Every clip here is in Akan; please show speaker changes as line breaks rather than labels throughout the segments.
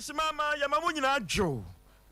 Adehyema ma yɛma mo nyinaa dwo.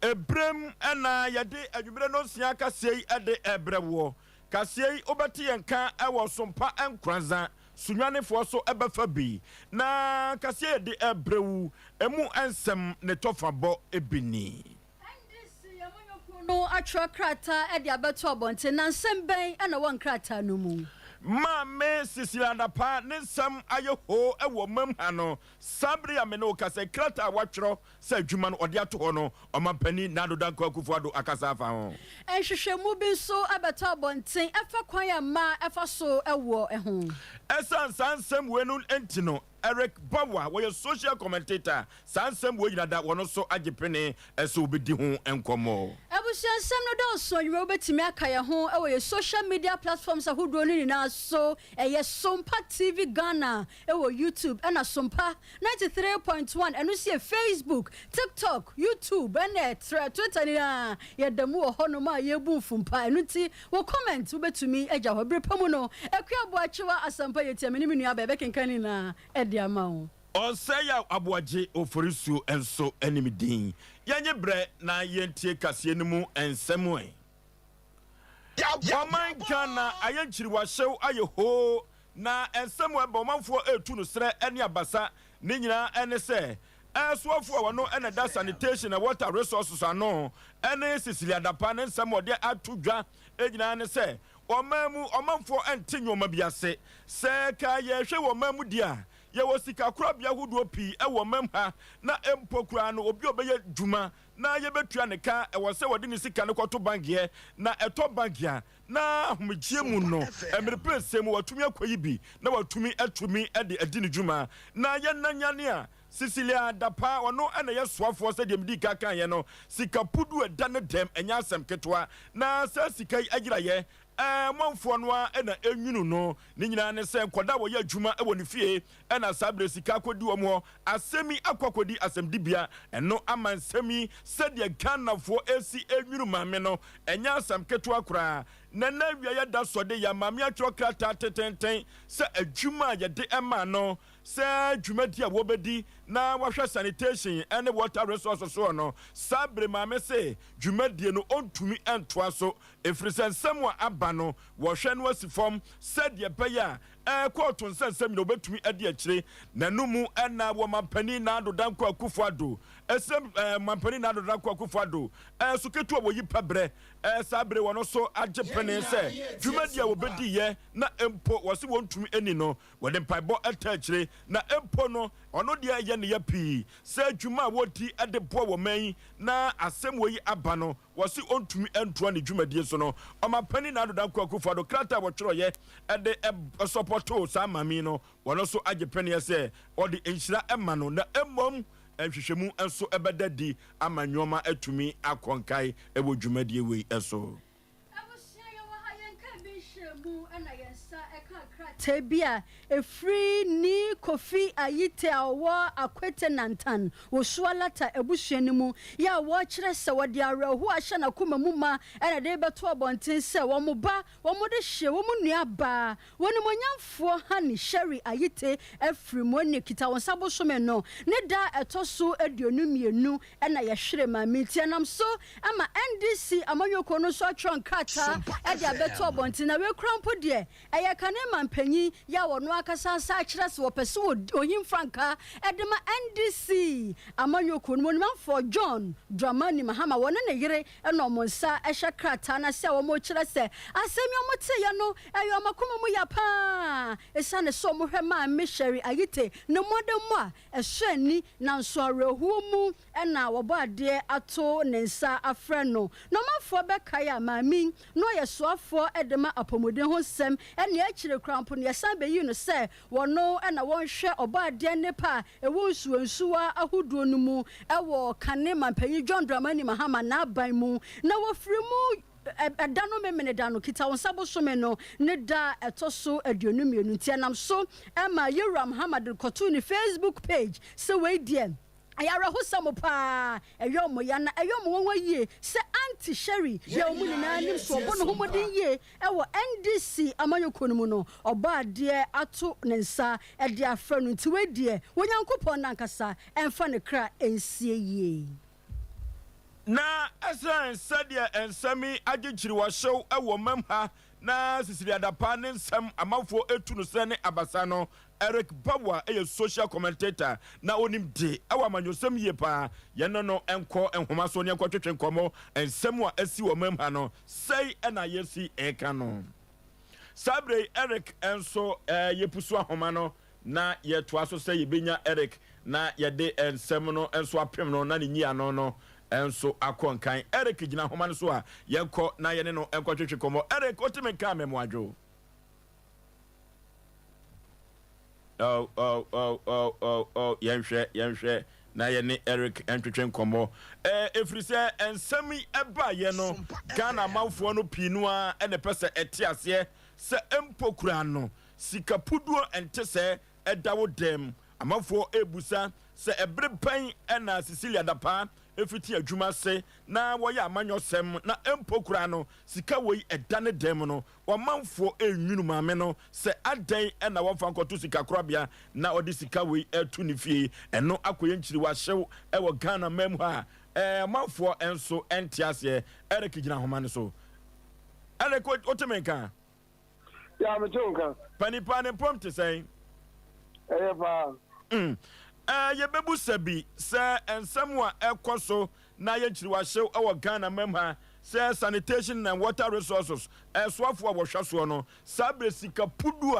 Ebrem na yɛde anwummere no nsia kaseɛ yi de rebrɛ woɔ. Kaseɛ yi wobɛte yɛn ka wɔ Sompa Nkoranza, Sunyanifoɔ so bɛfa bi. Na kaseɛ yɛde rebrɛ wo emu nsɛm ne tɔfabɔ bi ni.
NDC amanyɔkuo no atwerɛ krataa de abɛto abɔnten, na nsɛm bɛn na ɛwɔ nkrataa no mu?
Maame Cecilia Dapaah ne nsɛm ayɛ hoo wɔ ɔmam ha no, saa bere yi a me ne wo kasa yi, krataa a watwerɛ sɛ adwuma no ɔde ato hɔ no, Ɔmanpanin Nado Dankwa Akufo-Addo akasa afa ho.
Nhwehwɛmu bi nso abɛtɔ abɔnten ɛfa kwan a mmaa fa so woɔ ho.
Ɛsiane saa nsɛm wei no nti no, Eric Bauer, wɔyɛ social commentator, saa nsɛm wei nyina da wɔn so agye pene sɛ wɔbɛdi ho nkɔmmɔ.
Abusua nsɛm no dɔɔso anwummerɛ wobɛtumi aka yɛn ho wɔ yɛn social media platforms ahodoɔ no nyinaa so, ɛyɛ Sompa TV Ghana wɔ YouTube ɛna Sompa 93.1 ɛno nso yɛ Facebook, TikTok, YouTube ɛna ɛtrɛ Twitter nyinaa yɛda mu wɔ hɔnom a yɛrebu mfumpa ɛno nti wo comment wobɛtumi agya hɔ bere pa mu no Akua Boakyewa Asampa yɛtia me ne me nua baa yɛbɛkenkan ne nyinaa de ama wo.
Ɔsɛe Aboagye Oforisuo nso ne me din. Yɛnye berɛ na yɛntie kaseɛ no mu nsɛm ɛ. Ɔman Ghana ayɛ nkyiriwahyew ayɛ hoo na nsɛm a ɛba ɔmanfoɔ retu no serɛ ne abasa ne nyinaa ne sɛ soafoɔ a ɔno na ɛda Sanitation and Water Resources ano ne Cecilia Dapaah ne nsɛm a ɔde ato dwa nyinaa ne sɛ ɔman mu ɔmanfoɔ nte nnoɔma bi ase. Sɛ ka yɛhwɛ wɔ ɔman mu deɛ a yɛwɔ sikakorabea ahodoɔ pii wɔ ɔman mu ha na mpo koraa no obi a ɔbɛyɛ dwuma na yɛbɛtua ne ka, ɛwɔ sɛ wɔde ne sika no kɔto bank na ɛtɔ bank a, na ahomegyeɛ mu no, mmere pɛsɛ mu watumi akɔyi bi na watumi atumi de adi ne dwuma. Na yɛn nna nyane a, Cecilia Dapaah, ɔno na ɛyɛ soafoɔ sɛdeɛ medii ka kaeɛ no, sika pudu a ɛda ne dɛm, ɛnyɛ asɛm ketewa, na saa sika yi ayerayɛ, ɛɛ, mɔmfoɔ no ara na ɛnwunu no, ne nyinaa ne sɛ nkwadaa a wɔyɛ adwuma wɔ ne fie na saa berɛ sika akɔdi wɔn hɔ. Asɛm yi akɔ akɔdi asɛmdibea, ɛno ama nsɛm yi sɛdeɛ Ghanafoɔ resi nwunu maame no, ɛnyɛ asɛm ketewa koraa. Nana Awia yɛda sɔ de yɛn maame atwerɛ krataa tententen sɛ adwuma a yɛde maa no sɛ dwumadi a wɔbɛdi na wahwɛ sanitation ne water resources soɔ no, saa bere maame se dwumadie no ɔntumi ntoa so ɛfiri sɛ nsɛm a aba no wɔhwɛ no asi fam sɛdeɛ ɛbɛyɛ a Kɔɔto nsɛnsɛm nyina obetumi adi akyire. N'ano mu na wɔ Mampanin Nado Dankwa Akufo Addo ɛsɛm Mampanin Nado Dankwa Akufo Addo so ketewa wɔ yi pɛ berɛ saa bere wɔn so agye pene sɛ dwumadi a wɔbɛdi yɛ na mpo wɔse wɔntumi nni no wɔde mpaebɔ ɛta akyire na mpo no ɔno deɛ ɛyɛ ne ya pii sɛ dwuma a wɔdi de boa wɔ man yi na asɛm wɔ yi aba no wɔse ɔntumi ntoa ne dwumadie so no, Ɔmanpanin Nana Addo Dankwa Akufo-Addo krataa a wɔtwerɛeɛ de sɔpɔtoo saa maame yi no, wɔno nso agye peneɛ sɛ ɔde nhyira ma no na mmom nhwehwɛmu nso bɛda adi ama nnoɔma atumi akɔ nkae wɔ dwumadie wei so.
Abusua yɛwɔ ha yɛnkaa bi nhyɛɛ mu na yɛn nsa kaa krataa bi a ɛfiri Nii Kofi Ayite a ɔwɔ Akwete Nantan wɔ Sualata abusua no mu yɛ a wɔrekyerɛ sɛ wɔde awerɛhoɔ a ahyɛ n'akoma mu ma na ɛde rebɛto abɔnten sɛ wɔn ba wɔn de hyeɛ wɔn nua baa Onimuonyamfoɔ Hani Sherry Ayite afiri mu ɛne Kitawonsa bosome no ne da a ɛtɔ so 22 na yɛhwere Maame nti ɛnam so ma NDC amanyɔkuo no nso atwerɛ nkrataa de abɛto abɔnten na wei koraa mpo deɛ ɛyɛ kane manpanyin yɛ a ɔno ankasa nsa akyerɛ sɛ wɔpɛ sɛ wɔhim frankaa de ma NDC amanyɔkuo no mu Onimuonyamfoɔ John Dramani Mahama wɔne ne yere na wɔn nsa hyɛ krataa no ase a wɔrekyerɛ sɛ asɛm yi a wɔteeɛ no ɛyɛ wɔn akoma mu ya pa ara ɛsiane sɛ wɔhwɛ Maame Sherry Ayite ne mmɔdemmɔ a ɛsɔ ani nanso awerɛhoɔ mu na wɔbɔ adeɛ ato ne nsa afrɛ no. Na ɔmanfoɔ bɛkae a Maame yi na ɔyɛ soafoɔ de ma apɔmuden ho nsɛm ɛne akyire koraa mpo no yɛsan bɛyii no sɛ wɔno na wɔnhwɛ ɔbɔadeɛ nnepa a ɛwɔ nsuwansuwa ahodoɔ no mu wɔ kane Mampanyin John Dramani Mahama n'aban mu na wɔfiri mu ɛda no Memeneda no Kitawonsa bosome no ne da a ɛtɔ so 22 nti ɛnam so ma Yewura Mahama de kɔtoo ne Facebook page sɛ wei deɛ. Ɛyɛ awerɛhosɛm paa, ɛyɛ wɔn ya na ɛyɛ wɔn nwanwa yie sɛ Aunty Sherry yɛ wɔn nyinaa nim sɛ ɔbɔ ne ho mmɔden yie wɔ NDC amanyɔkuo no mu no, ɔbɔ adeɛ ato ne nsa de afrɛ no nti wei deɛ Onyankopɔn no ankasa mfa ne kra nsie yie.
Na ɛsiane sɛdeɛ nsɛm yi agyekyiri wɔ hyew wɔ mam ha na Sisiri Adapaa ne nsɛm amanfoɔ tu no serɛ ne abasa no, Eric Bawuah yɛ social commentator na ɔnim de wɔ amanyɔsɛm yie paa. Yɛne no nkɔ nhoma so na yɛnkɔtwetwe nkɔmmɔ. Nsɛm a asi wɔ mam ha no, sɛi na yɛsi reka no. Saa berɛ yi Eric nso yɛpusu ahoma no na yɛtoa so sɛ yɛbɛnya Eric na yɛde nsɛm no nso apem no na ne nyiano no nso akɔ nkan. Eric gyina ahoma no so a, yɛnkɔ na yɛne no nkɔtwetwe nkɔmmɔ. Eric, wote me nka a, mɛmoadwo. Oh, oh, oh, oh, oh, oh, yɛnhwɛ, yɛnhwɛ na yɛne Eric ntwetwe nkɔmmɔ. Eh, ɛfiri sɛ nsɛm yi ɛbaeɛ no, Ghana amanfoɔ no pii no ara na ɛpɛ sɛ ɛte aseɛ sɛ mpo koraa no, sika puduo nte sɛ ɛda wo dɛm. Amanfoɔ ɛrebusa sɛ ɛbere bɛn na Cecilia Dapaah ɛfiti adwuma ase na wɔyɛ amanyɔsɛm na mpo koraa no, sika wei ɛda ne dɛm no, Ɔmanfoɔ renwunu maame no sɛ adɛn na wɔmfa nkɔto sikakorabea na ɔde sika wei reto ne fie. Ɛno akɔyɛ nkyiriwahyew wɔ Ghana man mu ha a ɔmanfoɔ nso nte aseɛ. Eric gyina ahoma no so. Eric, wote me nka?
Yeah, mete wo nka.
Pani paa ne mpɔm te sɛn?
Ɛyɛ paa.
Mm. Eh, yɛbɛbusa bi sɛ nsɛm a ɛkɔ so na ayɛ nkyiriwahyew wɔ Ghana mam ha sɛ Sanitation and Water Resources soafo a wɔhwɛ soɔ no, saa berɛ sika pudu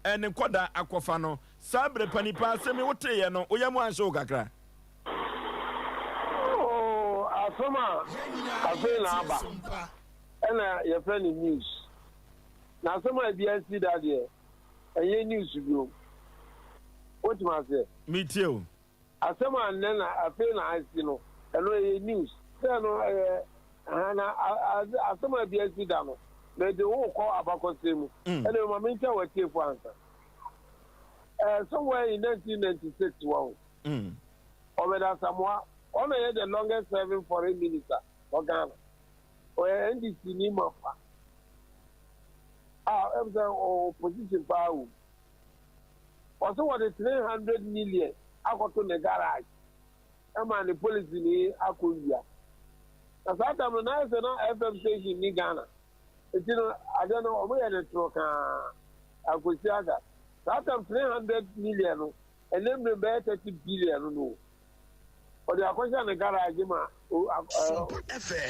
a ne nkɔdaa akɔfa no, saa berɛ pa nipa asɛm yi woteeɛ no wo yam anhye wo kakra?
Oh, asɛm a afei na aba ɛna yɛfrɛ no news. Na asɛm a ebi asi da deɛ, ɛnyɛ news bio. Wote me aseɛ?
Metie o.
Asɛm a nnɛ na afei na asi no, ɛno ɛyɛ news. Sɛ ɛno ɛyɛ ahaa na asɛm a bi asi da no, mede wo rekɔ abakɔsɛm mu. Ɛnna ma menkyɛ w'atiefo ansa. Eh, somewhere in 1996 wɔ ho. Obed Asamoah, ɔno yɛ the longest serving foreign minister for Ghana. Ɔyɛ NDC ni mafa. A ɛm sɛ ɔwɔ position paa wɔ mu. Ɔse wɔde 300 million akɔto ne garage ma ne polisini akɔ wia. Na saa tam no na ayɛ sɛ na FM station ni Ghana. Nti no adeɛ no wɔn yɛ no toro kaa akosi aga. Saa tam 300 million no ɛnɛ mmerɛ bɛyɛ 30 billion no no. Ɔde akɔhyɛ ne garage ma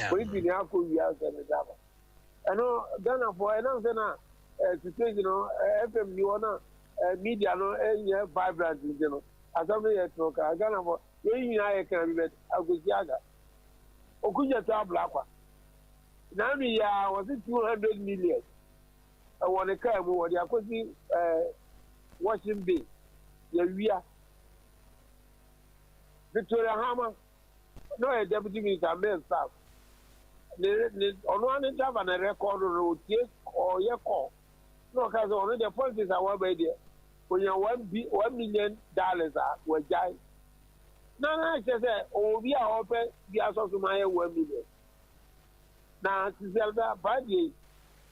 polisini akɔ wia sɛ ne driver. Ɛno Ghanafoɔ ɛnam sɛ na situation no FM ni hɔ na media no nyɛ vibrant nti no asɛm no yɛ toro kaa Ghanafoɔ yɛn nyinaa yɛ kan bi bɛ agosi aga okugya to ablakwa n'ano yi a wɔsi 200 million ɛwɔ ne kaa mu wɔde akɔsi washing bay yɛwia Victoria Hama na ɔyɛ deputy minister male staff ne ne ɔno ara ne driver na record no otie ɔyɛ call na ɔka sɛ ɔno deɛ politics a waba yi deɛ onya one bi $1 million a wagyae na na kyerɛ sɛ ɔwɔ bi a ɔpɛ bi asɔ so ma ayɛ 1 million na sisi alba paa deɛ yi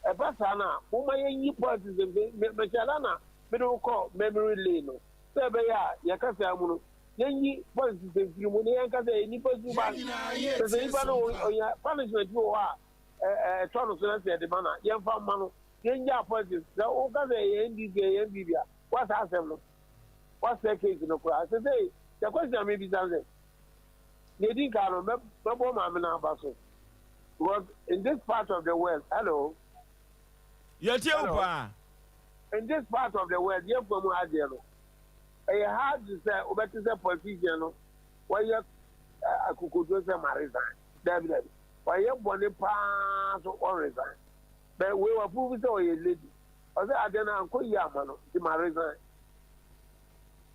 ɛba saa na mo ma yɛnyi politics mfe mehyɛ da na mede wo kɔ memory lane no sɛ ɛbɛyɛ a yɛkasa mu no yɛnyi politics mfiri mu na yɛnka sɛ nipa suban sɛ sɛ nipa no ɔnya punishment bi wɔ hɔ a ɛtɔ no so na sɛ yɛde ma no a yɛmfa mma no. Yɛngya politics sɛ woka sɛ ɛyɛ NDC, ɛyɛ NPP a woasa asɛm no, woasɛ case no koraa. Sɛ sɛ the question a mebisa no sɛ deɛ ɛdi nka no mɛbɔ maame no aba so because in this part of the world, hello?
Yɛtie wo paa.
In this part of the world, yɛmfa mu adeɛ no ɛyɛ hard sɛ wobɛte sɛ politician no wɔyɛ akokoduro sɛ ma resign. Dabi dabi, wɔyɛ bɔne paa so wɔn resign bɛ wei wa prove sɛ ɔyɛ lady. Ɔsɛ adeɛ no ankɔ yie ama no nti ma resign.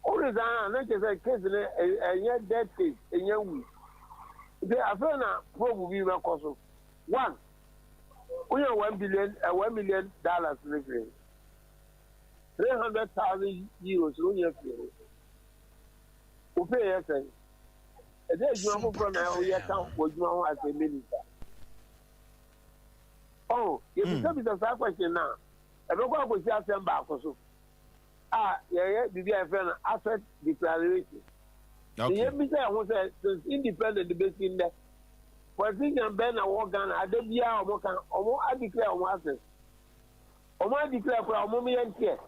O resign a na kyerɛ sɛ case no ɛnyɛ dead case, ɛnyɛ wui. Nti afei na probe bi bɛkɔ so. One, wonya 1 billion, $1 million no firi €300,000 no wonya firi ho, wo pay yɛ sɛn? Ɛdɛ adwuma foforɔ na woyɛ ka w'adwuma ho as a minister? Oh, yɛbisabisa saa question no a, ɛbɛkɔ akɔsi asɛm baako so a yɛyɛ biribi a yɛfrɛ no asset declaration. Okay. Yɛbisa yɛn ho sɛ since independent bɛsi nnɛ, politician bɛn na wɔ Ghana ada biara wɔn ka wɔn adeclare wɔn asset. Wɔn adeclare koraa wɔn yɛ nteɛ.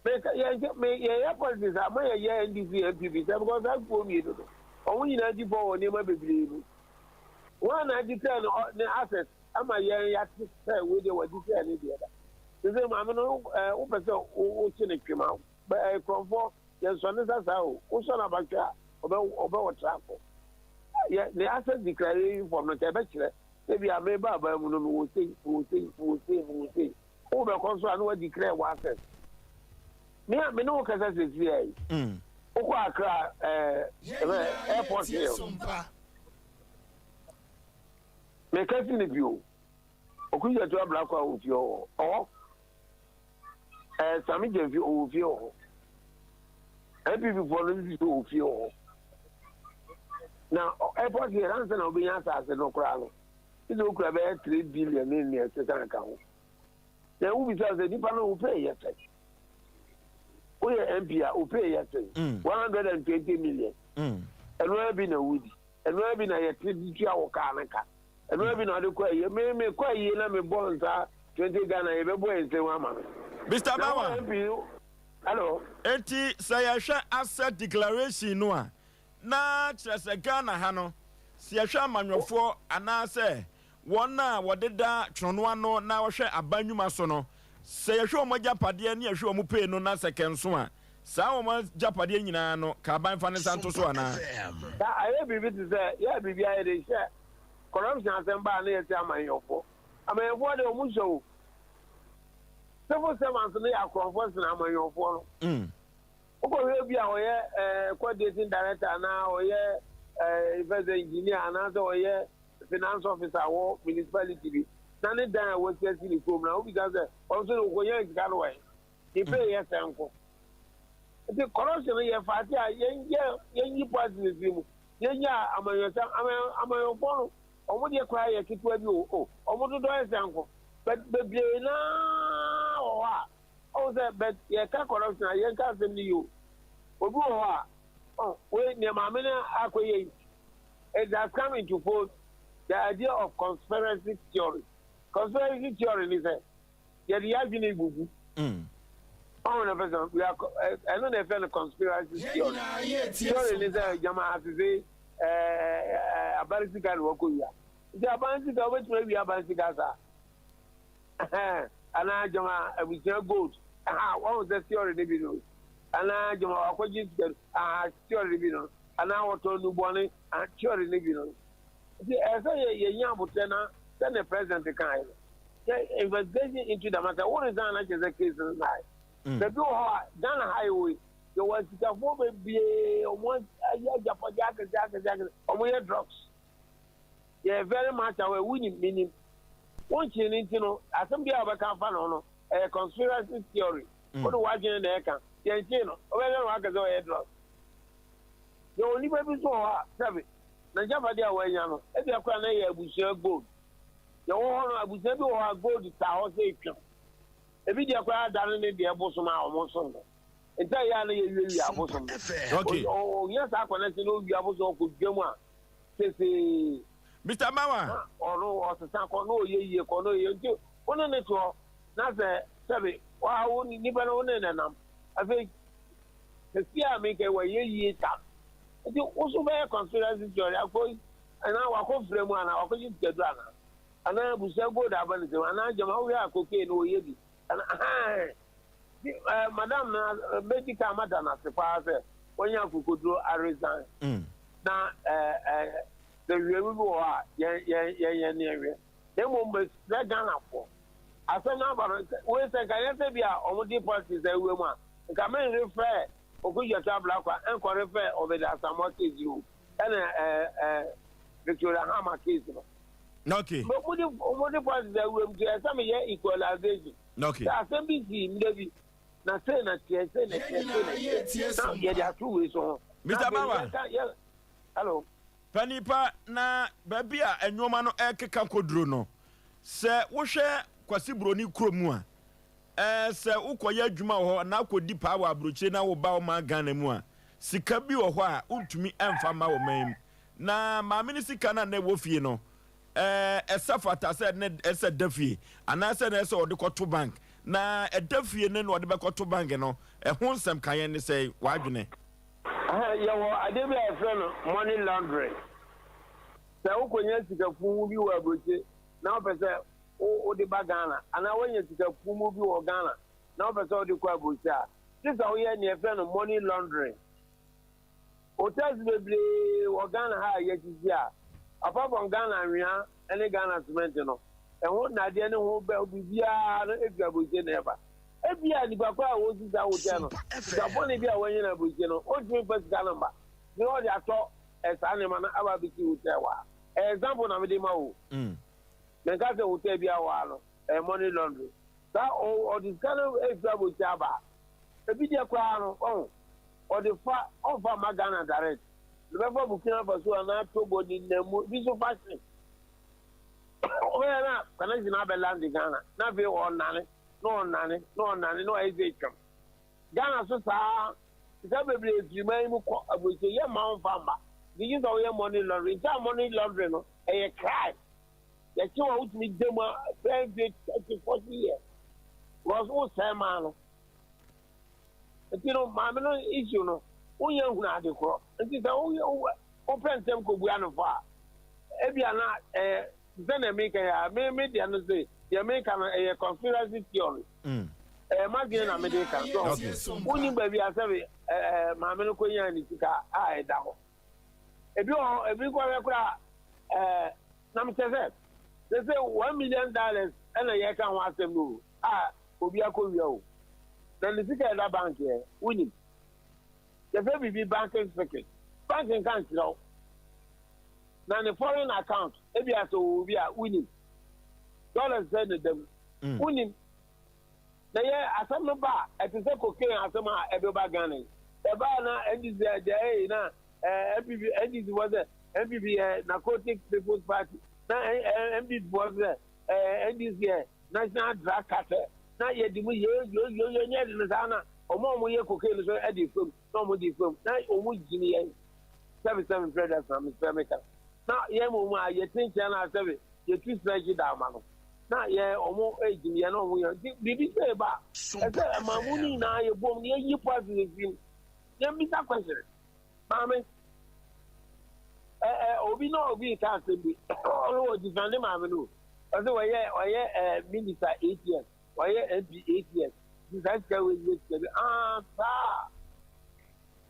Meka yɛn sɛ me yɛyɛ politics a mo yɛyɛ NDC NPP sɛ because saa kuo mmienu no wɔn nyinaa di fɔ wɔ nneɛma bebree mu. Wɔn na declare no ne asset ama yɛn yɛate sɛ wei deɛ wɔ declare ne deɛ da. Sɛ sɛ maame no ɛɛ wopɛ sɛ wokye ne twema ɛɛ kurɔfoɔ yɛn sɔ ne nsa saa o wosɔ no abatwɛ a ɔbɛ ɔbɛ wɔ tra kɔ. Yɛ ne asset declaration form no kɛ ɛbɛkyerɛ sɛ bi a meba aban mu no mewɔ sei mewɔ sei mewɔ sei mewɔ sei. Wobɛkɔ nso a na woadeclare w'assets. Me a me ne wo kasa seesei yi, wokɔ Accra ɛɛ eh, airport hill. Meka si ne bio. Okudzeto Ablakwa a ofie hɔ ɔhɔ. Ɛɛ Sami Gyamfi ɔwɔ fie wɔ hɔ. NPP foɔ no nso wɔ fie wɔ hɔ. Na airport hill ansa na wobɛnya asase no koraa no. Sɛ wokura bɛyɛ 3 billion ne nea ɛkeka ka ho. Na wobisa sɛ nipa no wo pay yɛ sɛn? Woyɛ MP a wo pay yɛ sɛn? 120 million. Ɛno ara bi na wodi. Ɛno ara bi na yɛte de tua wɔ kaa no ka. Ɛno ara bi na ɔde kɔ ayie. Me me kɔ ayie na mebɔ nsa 20 Ghana yɛbɛbɔ yɛn nsɛm ama me.
Mr.
Na wo
Bawa.
MP, hello.
Enti sɛ yɛhwɛ asset declaration no a, na kyerɛ sɛ Ghana ha no, sɛ yɛhwɛ amanyɔfoɔ anaasɛ wɔn a wɔdeda twono ano na wɔhwɛ aban nnwuma so no, sɛ yɛhwɛ wɔn agyapadeɛ ne yɛhwɛ wɔn pay no na sɛ kɛnso a, saa wɔn agyapadeɛ nyinaa no ka aban fa ne nsa nto so anaa?
Na ayɛ biribi te sɛ yɛ biribi ayɛ de hyɛ corruption asɛm baa na yɛte amanyɔfoɔ. Amanyɔfoɔ de ɔmo hyɛ o. Civil servants no yɛ akorɔmfoɔ sene amanyɔfoɔ no. Wokɔhwɛ bi a ɔyɛ coordinating director anaa ɔyɛ investor engineer anaasɛ ɔyɛ finance officer wɔ municipality bi na ne dan a wasi asi ne kurom na wobisa sɛ ɔno nso de wokɔnya sika no wɔ he? Ne pay yɛ sɛ nko. Nti corruption no yɛ faate a yɛnyɛ yɛnyi parties firi mu. Yɛnya amanyɔsɛm amanyɔfoɔ no ɔmo deɛ koraa yɛ ketewa bi o o ɔmo dodɔ yɛ sɛ nko but bebree naa wɔ hɔ a ɔmo sɛ but yɛka corruption a yɛnka asɛm no yi o. Obi wɔ hɔ a ɔ wei nea maame no akɔyɛ yi, it has come into fold the idea of conspiracy theory. Conspiracy theory ni sɛ yɛde yɛ adwene gugu ɔmo na fɛ sɛ we are ɛno na ɛfɛ no conspiracy theory. Theory ni sɛ gyama asese ɛɛ aban sika na wɔkɔ wia nti aban sika wobɛtumi awia aban sika saa anaa gyama abusua gold aha wɔn sɛ theory ne bi no anaa gyama wakɔgye sika aha theory ne bi no anaa wɔtɔn nubɔne aha theory ne bi no. Nti ɛsɛ yɛ yɛnya abotire na sɛne president kan yɛ no yɛ investigation into the matter. Wo resign na kyerɛ sɛ case no na ayɛ baabi wɔ hɔ a Ghana ha yɛ wɔ yi yɛwɔ asikafoɔ bebree ɔmo ayɛ agyapadeɛ akɛse akɛse akɛse ɔmo yɛ drugs. Yɛ very much aware wonim menim wonkyee ne nti no asɛm bi a wɔbɛka afa no no ɛyɛ conspiracy theory. Wode w'adwene na ɛka yɛnkyee no wobɛhwɛ no waka sɛ ɔyɛ drugs. Yɛwɔ nnipa bi nso wɔ hɔ a sɛbe na agyapadeɛ a wɔanya no ebi akora na ɛyɛ abusua gold. Yɛwɔ hɔ no abusua bi wɔ hɔ a gold ta hɔ sɛ etwam ebi deɛ koraa adane ne deɛ bosom a wɔn som no nti a yɛ a na yɛwiawia abosom no. Ɔnya saa connection na owia abosom ɔkɔ dwa mu a sesee.
Mr. Bawa.
Ɔno ɔsesa kɔ na ɔyɛ yie kɔ na ɔyɛ nti wo ne ne toɔ na sɛ sɛbe waa wo nipa no wo ne nenam afei sɛsi a meka yi wɔyɛ yie ta nti wo so bɛyɛ conspiracy theory akɔ anaa wakɔ frɛ mu anaa wakɔgye sikaduro anaa anaa abusua gold aba ne nsam anaa gyama wohwɛ a cocaine no ɔyɛ bi anaa ɛɛ madam na bɛdi ka mada no ase paa sɛ wɔnya akokoduro aresign na ɛɛ ɛɛ sɛ wiemu bi wɔ hɔ a yɛn yɛn yɛn yɛn ne yɛn hwɛ na mmom bɛsrɛ Ghanafoɔ asɛm no aba no wei sɛ nka yɛn sɛ bi a wɔn de politics awura mu a nka menrefɛ Okudzeto Ablakwa nkɔ refɛ Obed Asamoah case no ɛna ɛɛ ɛɛ Victoria Hama case no. Mo de politics awura mu nti ɛsɛ mi yɛ equalization. Sɛ asɛm bi si mmerɛ bi na sei na teɛ sei na teɛ sei na teɛ na yɛde ato wei so ho.
Mr. Bawa.
Hello.
Panipa, na baabi a nneɛma no ɛrekeka kɔduro no, sɛ wohwɛ Kwasi Buroni kurom mu a, sɛ wokɔyɛ adwuma wɔ hɔ anaa wokɔdi paa wɔ aburokyire na woba ɔman Ghana mu a, sika bi wɔ hɔ a wontumi mfa mma wɔ man mu. Na maame no sika no a na ɛwɔ fie no, ɛsɛ fata sɛ ne ɛsɛ da fie anaasɛ na ɛsɛ ɔde kɔto bank. Na ɛda fie no na ɔde bɛkɔto bank no, ɛho nsɛm ka yɛn ne sɛ w'adwene.
Yɛwɔ adeɛ bi a yɛfrɛ no money laundering. Sɛ wokɔnya sika fumu bi wɔ aburokyi na wopɛ sɛ wode ba Ghana anaa woanya sika fumu bi wɔ Ghana na wopɛ sɛ wode kɔ aburokyi a, gye sɛ woyɛ nea yɛfrɛ no money laundering. Hotels bebree wɔ Ghana ha a yɛasisi a, apart from Ghana anwea ne Ghana cement no, ɛho nnadeɛ ne ho bɛ biribiara no firi aburokyi na ɛba. Ebia nipa ko a ɔresi saa hotel no, sika bɔne bi a wanya no aburokyi no, ɔntumi mfa sika no mma, nti na ɔde atɔ saa nneɛma no aba abɛsi hotel wɔ ha. Ɛyɛ example na mede ma wo. Menka sɛ hotel bi a wɔ ha no, ɛyɛ money laundry. Saa ɔde sika no firi aburokyi aba a, ebi deɛ koraa no, wahu, ɔde fa, ɔmfa mma Ghana direct. Ɔde bɛfa Burkina Faso anaa Togo ne nam mu, ebi nso fa ship. Ɔbɛyɛ na connection abɛ land Ghana, na afei ɔnane, na ɔnane, na ɔnane, na wayɛ sɛ atwam. Ghana so saa, sika bebree firi man yi mu kɔ aburokyire, yɛ mma ɔmfa mma. Nti gye sɛ woyɛ money laundering. Nti a money laundering no, ɛyɛ crime. Yɛkye wo a wotumi da mu a bɛyɛ mfe 30, 40 years. Because wosɛe man no. Nti no maame no issue no wonyɛ nhunu ade korɔ nti sɛ woyɛ wopɛ ntɛm kɔbua no fɔ a ebia na ɛyɛ te sɛ nea meka yi a me me deɛ no se deɛ meka no ɛyɛ conspiracy theory ɛyɛ m'adwene na mede ka so wonim baabi a sɛbe ɛɛ maame no kɔnyaa ne sika a ɛda hɔ ebi wɔ hɔ ebi kɔhwɛ koraa ɛɛ na mekyɛ sɛ sɛ sɛ $1 million ɛna yɛka ho asɛm no a obi akɔwia o. Na ne sika a ɛda bank ɛ, wonim? Yɛfrɛ biribi banking secret. Bank nka nkyerɛ wo. Na ne foreign account, ebia sɛ ɔwɔ bi a, wonim? Dollars sɛ na ɛda mu, wonim? Na yɛ asɛm no ba a, ɛte sɛ cocaine asɛm a ɛbɛba Ghana yi. Ɛbaa na NDC deɛ ɛyɛ na NPP, NDC foɔ sɛ NPP yɛ Narcotic People's Party, na NPP foɔ sɛ NDC yɛ National Drug Cartel, na yɛde mu yoyoyoyo ne yɛde no saa na wɔn a wɔyɛ cocaine no so de fam na wɔn de fam na wɔn gyimi yɛn sɛbi sɛbi mpere da sena mesrɛ meka na yɛn mu mu a yɛte nkyɛn na sɛbi yɛtu srɛ gye da ama no na yɛ wɔn gyimi yɛn na wɔn yɛ nti biribi sɛ ɛba ɛsɛ ɛma mu no nyinaa yɛ bom na yɛyi poison efiri mu yɛn bisa question maame ɛ ɛ obi na obi ka asɛm bi ɔno wɔ defend maame no. Ɔsɛ wɔyɛ ɔyɛ ɛɛ minister 8 years, wɔyɛ MP 8 years, nti saa sika wei yɛ sika bi aa saa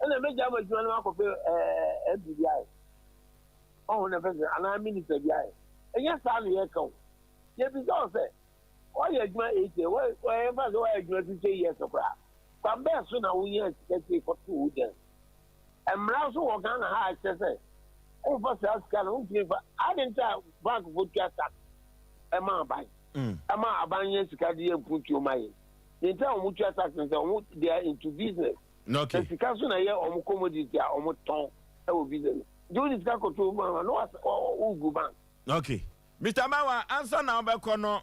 ɛna mɛgya ama adwuma no akɔpɛ MP bi ayɛ ɔho na fɛsɛ anaa minister bi ayɛ. Ɛnyɛ saa na yɛka o. Yɛbisa wo sɛ wɔyɛ adwuma 8 years, wɔyɛ mfa sɛ wɔyɛ adwuma 50 years koraa, kwan bɛɛ so na wonya sika sei kɔto wo dan? Mmara nso wɔ Ghana ha a ɛkyerɛ sɛ womfa saa sika no, wontumi mfa ade nti a bankfoɔ tua tax ɛma aban ɛma aban yɛ sika de yɛ mpuntuo ma yɛ. Ne nti a wɔn tua tax no sɛ wɔn they are into business. Na sika so na ɛyɛ wɔn commodity a wɔn tɔn ɛwɔ business. Nti wode sika kɔto bank na wogu bank.
Okay. Mr. Mawa, ansa na wobɛkɔ no,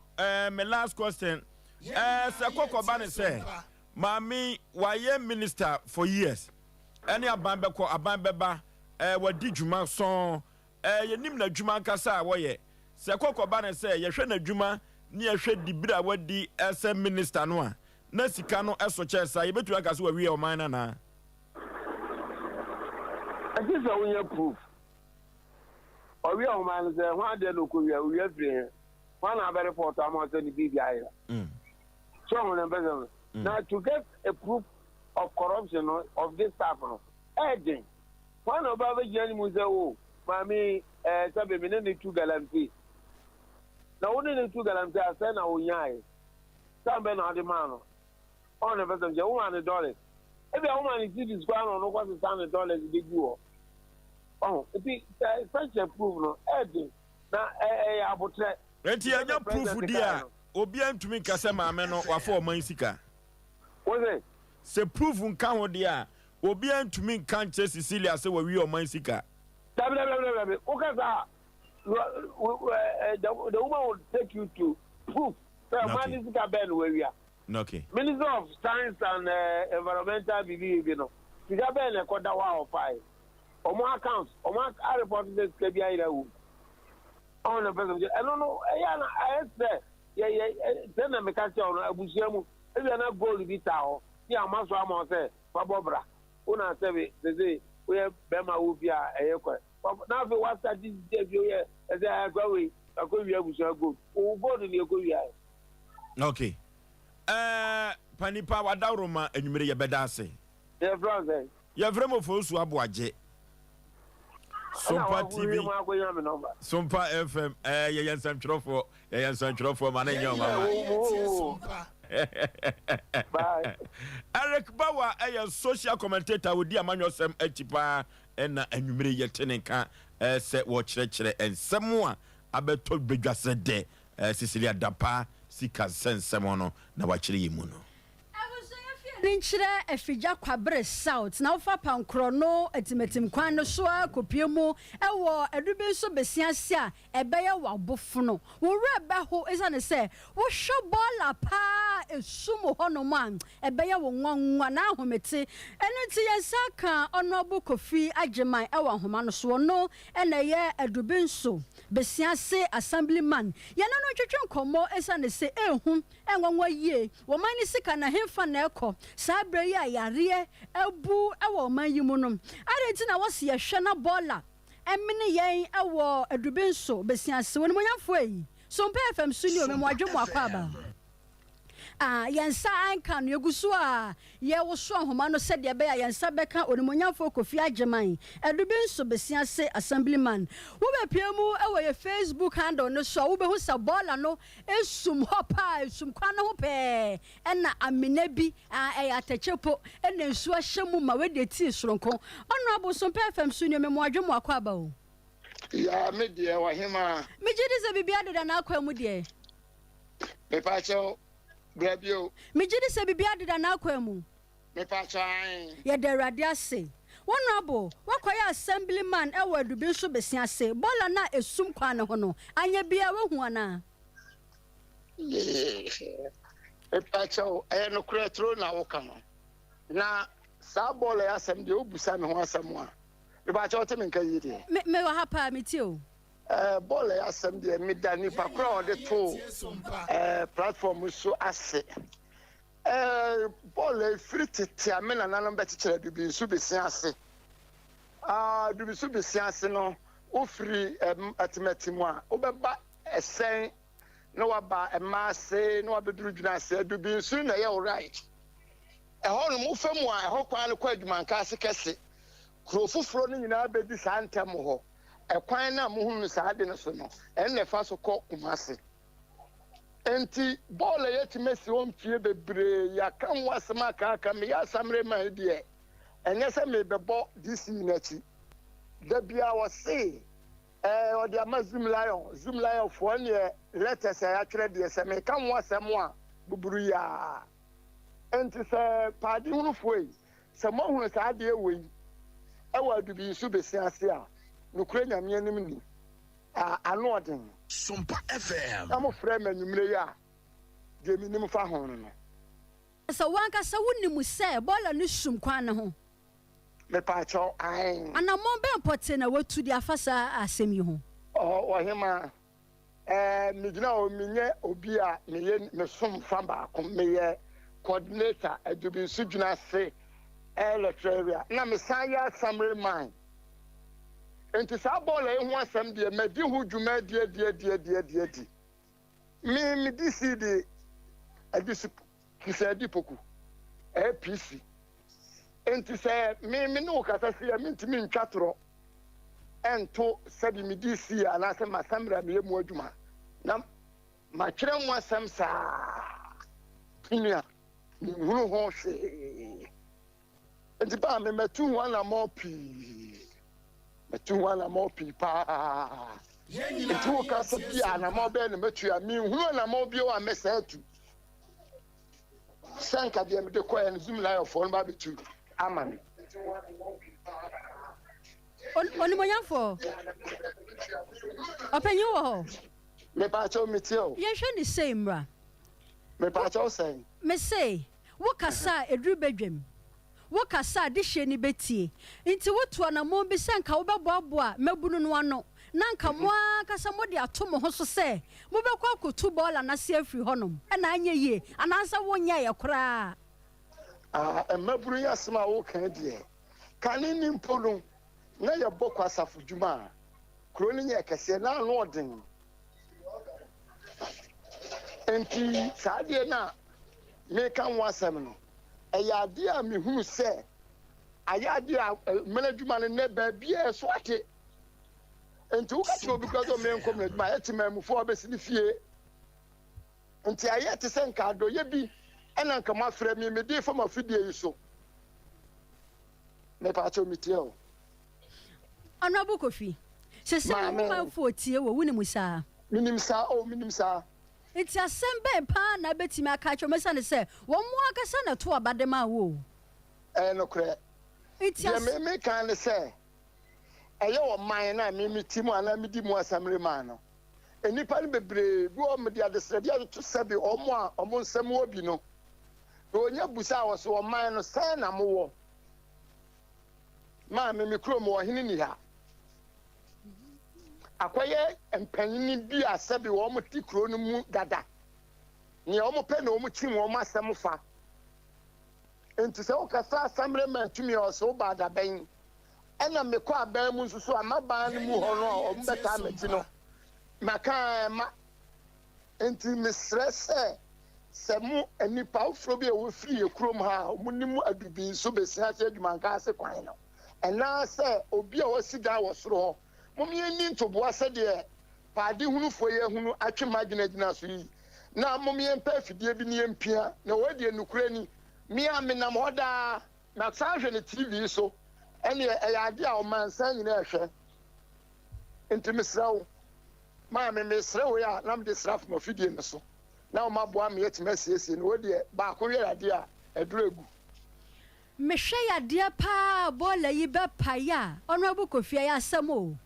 my last question. Sɛ kɔkɔba ne sɛ, maame wayɛ minister for years, ɛne aban bɛkɔ, aban bɛba, wadi dwuma sɔn, yɛnim n'adwuma ankasa a wɔyɛ. Sɛ kɔkɔba ne sɛ, yɛhwɛ n'adwuma ne yɛhwɛ dibere a wadi sɛ minister no a, na sika no ɛso kyɛn saa, yɛbɛtumi aka sɛ wawie ɔman no anaa?
Ɛgye sɛ wonya proof. Ɔwie ɔman no sɛ ho adeɛ na ɔkɔwia, owia firi he? Hwan na abɛ report ama sɛ ne biribi ayera? So ɔho na mpɛ sɛ no. Na to get a proof of corruption no, of this type no, ɛyɛ den. Hwan na ɔba bɛgyina ne mu sɛ o maame sɛbe me ne ne tu galamsey? Na wo ne ne tu galamsey a, sɛ na wonyaeɛ? Sɛ bɛ na ɔde maa no? Ɔho na mpɛ sɛ nkyɛ woma ne dollars. Ebia woma ne cedis koraa na ɔno kɔsesa ne dollars de gu hɔ. Ɔho nti sɛ such a proof no ɛyɛ den na ɛyɛ abotrɛ.
Nti yɛnya proof di a, obiara ntumi nka sɛ maame no wafa ɔman sika.
Wo se?
Sɛ proof nka ho deɛ a, obiara ntumi nka nkyerɛ Cecilia sɛ wawie ɔman sika.
Dabi dabi dabi dabi woka saa the the woman will take you to proof sɛ ɔman ne sika bɛn na wawia.
Okay.
Minister of Science and uh, Environmental bibi bibi no sika bɛn na ɛkɔda hɔ a ɔfae ɔmo account ɔmo arepɔt sɛ sika bi ayera wom ɔmo na pɛsɛ sɛ ɛno no ɛyɛ na ayɛ sɛ yɛ yɛ sɛ na meka kyerɛ ɔno abusua mu ebi ana gold bi taa hɔ ne ama so ama sɛ fa bɔ bra wo na sɛbe sese woyɛ bɛrima wo fie a ɛyɛ kwan na afei wasate sisi afie woyɛ ɛsɛ akwa wei akɔ wia abusua gold wo gold ne ɛkɔ wia.
Okay, ɛɛ panipa wadaworo ma anwummere yɛbɛda ase.
Yɛfrɛ wo sɛn?
Yɛfrɛ mo Fosu Aboagye. Sompa TV, Sompa FM, ɛɛ yɛyɛ nsɛntwerɛfoɔ, yɛyɛ nsɛntwerɛfoɔ ma ne nyɛ ɔnwanwa. Eric Bawa ɛyɛ social commentator ɔdi amanyɔsɛm akyi paa ɛna anwummere yɛte ne nka sɛ wɔkyerɛkyerɛ nsɛm a abɛtɔ badwa sɛ dɛ Cecilia Dapaah sika nsɛnsɛm no na wakyerɛ yɛn mu no.
Abusua fie no nkyerɛ Afigya Kwabere South na wofa Pankorɔno Atimatim kwan no so ara kɔpue mu wɔ Adubinso Besiase a ɛbɛyɛ w'abofono. Wo werɛ bɛho esiane sɛ wohwɛ bɔɔla paa a esum hɔnom a, ɛbɛyɛ wo nwanwa na ahomete. Ɛno nti yɛn nsa aka Honourable Kofi Agyeman wɔ ahoma no so. Ɔno na ɛyɛ Adubinso Besiase Assemblyman. Yɛne no ntwetwe nkɔmmɔ esiane sɛ ehu nwanwa yie. Wɔ ɔman no sika no ɛhefa na ɛkɔ saa berɛ yi a yareɛ abu wɔ ɔman yi mu no? Adɛn nti na wɔse yɛhwɛ na bɔɔla mene yɛn wɔ Adubinso Besiase? Onimuonyamfoɔ ei, Sompa FM so ni o, memoadwe mo akwaaba. Ah, yɛn nsa anka no, yɛgu so a yɛrewoso ahoma no sɛdeɛ ɛbɛyɛ a yɛn nsa bɛka Onimuonyamfoɔ Kofi Agyeman, Adubinso Besiase Assemblyman. Wobɛpue mu wɔ yɛn Facebook handle no so a, wobɛhu sɛ bɔɔla no sum hɔ paa, esum kwan no ho pɛɛ na amena bi, ah, ɛyɛ atɛkyɛ po, na nsuo ahyɛ mu ma, wei deɛ tii soronko. Honourable Sompa FM so nie, memoadwe mo akwaaba o.
Yaa me deɛ ɔhemaa.
Megye di sɛ biribiara deda n'akwan mu deɛ.
Mepakyɛw, bra bio.
Megye di sɛ biribiara deda n'akwan mu.
Mepakyɛw, ae.
Yɛda Awurade ase. Honourable, woakɔyɛ Assemblyman wɔ Adubinso Besiase, bɔɔla no a esum kwan no ho no, anyɛ biara woahu anaa?
Mepakyɛw, ɛyɛ nokorɛ turo na woka no. Na saa bɔɔla yi asɛm deɛ wobisa me ho asɛm a, mepakyɛw wote me nka yie deɛ?
Me, mewɔ ha paa, metie o.
Eh, bɔɔla yi asɛm deɛ, meda nipa korɔ a ɔde too eh, platform so ase. Eh, bɔɔla yi firi tete a me nananom bɛkyekyere Adubinsu Besia ase. Ah, Adubinsu Besia ase no, wofiri eh, Atimati mu a, wobɛba Ɛsɛn, na waba Mmaa ase, na wabɛduru Dwena ase. Adubinsu na ɛyɛ wo right. Ɛhɔ nom, wofa mu a, ɛhɔ kwan no kɔ Adwumanka ase kɛse. Kuro foforɔ no nyinaa bɛdi saa ntɛm hɔ. Ɛkwan no a mohunu no saa ade no so no, ɛno na ɛfa so kɔ Kumasi. Enti bɔɔl a yɛatumi asi hɔ mfeɛ bebree, yɛaka ho asɛm akaaka. Meyɛ Asamire man yi deɛ, ɛnyɛ sɛ merebɛbɔ DC no akyi. Da biara wɔse ɛɛ ɔde ama Zoom Lion, Zoom Lion foɔ neɛ letters a yɛatwerɛ deɛ sɛ meka ho asɛm a buburu yaa. Enti sɛ paadehunufoɔ yi, sɛ moahunu saa adeɛ wei wɔ Adubiisu bese ase a, nokorɛ Nyame anim ni, a ano ɔden.
Sompa FM.
Na mofrɛ me anwummerɛ yi a, deɛ menim fa ho no no.
Sɛ wo ankasa wunim sɛ bɔɔla no sum kwan no ho.
Mepaakyɛw, ae.
Anammɔn bɛn pɔtee na woatu de afa saa asɛm yi ho?
Ɔhɔ, ɔhemaa. Ɛɛ, megyina hɔ, menyɛ obi a meyɛ mesom fa baako, meyɛ coordinator Adubinsu Dwunase Electoral Area, na mesan yɛ Assembly man. Nti saa bɔɔla yi ho asɛm deɛ, madi ho dwuma adiadiadiadiadiadi. Me, me DC de Adisu Kisadi Poku, ɛyɛ PC. Enti sɛ me me ne wo kasa sei a, mentumi ntwa torɔ nto sɛde me DC anaasɛ m'asammerɛ a meyɛ mu adwuma na matwerɛ ho asɛm saa. Me nua, menhunu ho hwee. Enti paa me matu ho anammɔn pii. Matu ho anammɔn pii paa. Enti woka sɛ bi a anammɔn bɛyɛ na matu a, menhunu anammɔn bio a mɛsan atu. Sɛ nka deɛ mede kɔɛ no Zoom Lion foɔ no ba bɛtu ama me.
Onimuonyamfoɔ, ɔpanyin wɔ hɔ?
Mepaakyɛw metie o.
Yɛnhwɛ ne sei mmra.
Mepaakyɛw sɛn?
Mese, wo kasa a ɛduru badwam, wo kasa a adehyeɛ ni bɛtie. Nti wotu anammɔn bi sɛ nka wobɛboaboa mmabunu no ano na nka mo ara ankasa mode ato mo ho so sɛ mobɛkɔ akɔtu bɔɔla no ase afiri hɔnom na anyɛ yie anaasɛ wonyɛeɛ koraa.
Ah, mmabunu yi asɛm a woka yi deɛ, kane no mpo no, na yɛbɔ kɔ asafo dwuma a, kuro no nyɛ kɛseɛ, na ano ɔden. Nti saa adeɛ no a meka ho asɛm no, ɛyɛ adeɛ a mehunu sɛ ayɛ adeɛ a mmena adwuma no nnɛ baabiara ɛso ate. Nti woka kyerɛ obi koraa sɛ ɔmmɛnkɔ mmena adwuma a, ɛte maamufoɔ a wɔbɛsi ne fie. Nti ayɛ te sɛ nka adɔeɛ bi na nka moafrɛ me mede refa mo afidie yi so. Mepaakyɛw metie o.
Honourable Kofi, sesei wo
Maame.
manfoɔ tie wo, wonim saa?
Menim saa oh, menim saa.
Nti asɛm bɛn paa na wobɛtumi aka akyerɛ wɔn ɛsiane sɛ wɔn ankasa na ɛtoo aba de maa wo o?
Ɛyɛ nokorɛ.
Nti
Deɛ
as.
me meka ara ne sɛ, ɛyɛ ɔman no a me mete mu anaa medi mu assembly man no, Nnipa no bebree bi wɔ hɔ wɔde adesrɛdeɛ atoto sɛbe wɔn a wɔn nsam wɔ bi no, na wɔnya busa wɔ so, ɔman no, sɛn na mowɔ? Maame, me kurom ɔhene nni ha. Akɔyɛ mpanyini bi a sɛbe wɔn te kuro no mu dada. Nea wɔn pɛ na wɔn kyim wɔn asɛm fa. Nti sɛ wokasa asammerɛ tumi a ɔsɛ woba adabɛn. Ɛna mekɔ aban mu nso so a, m'aban no mu hɔ no a wɔbɛtaa m'akyi no, maka ara ɛmma. Enti mesrɛ sɛ, sɛ mo nnipa afoforɔ bi a wɔfiri yɛn kurom ha a wɔnim Adubi nso bɛsua ase adwumanka ase kwan no, anaasɛ obi a wasi dan wɔ soro hɔ, mom yɛnni ntoboa sɛdeɛ paadehunufoɔ yi ahunu atwe m'adwene agyina so yi, na mom yɛmpɛ afidie bi na yɛmpia, na wei deɛ nokorɛ ni, me a menam hɔ daa, Na san hwɛ no TV so. Ɛneɛ ɛyɛ adeɛ a ɔmansan nyinaa ɛhwɛ. Nti mesrɛ wo maame mesrɛ wei a na mede sra fam afidie no so na wɔn aboa me atumi asiesie no. Wei deɛ baako yɛ adeɛ a ɛduru agu.
Mehwɛ yadeɛ paa bɔɔla yi bɛ pae a Honourable Kofi ɛyɛ asɛm o.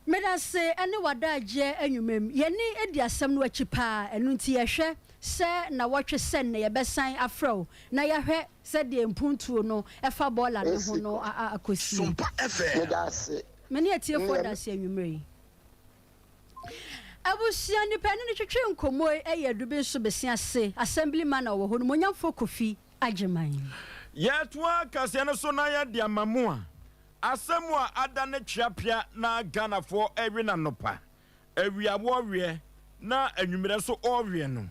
Medase ne w'adaagyeɛ anwumam. Yɛne di asɛm no akyi paa, ɛno nti yɛhwɛ sɛ nawɔtwe sɛ nnɛ yɛbɛsan afrɛ wo na yɛahwɛ sɛdeɛ mpuntuo no ɛfa bɔɔla no ho no akɔsie.
Medase.
Me ne atiefoɔ da ase anwummerɛ yi. Abusua nipa ɛne no twetwe nkɔmmɔ yi yɛ Adubinso Besiase Assemblyman a ɔwɔ hɔ no, Monyamfoɔ Kofi Agyeman.
Yɛtoa kaseɛ no so na yɛde ama mo a, Asɛm a ada ne tweapea na Ghanafoɔ rewe no anɔpa, awia wɔreweɛ na anwummerɛ nso wɔreweɛ no,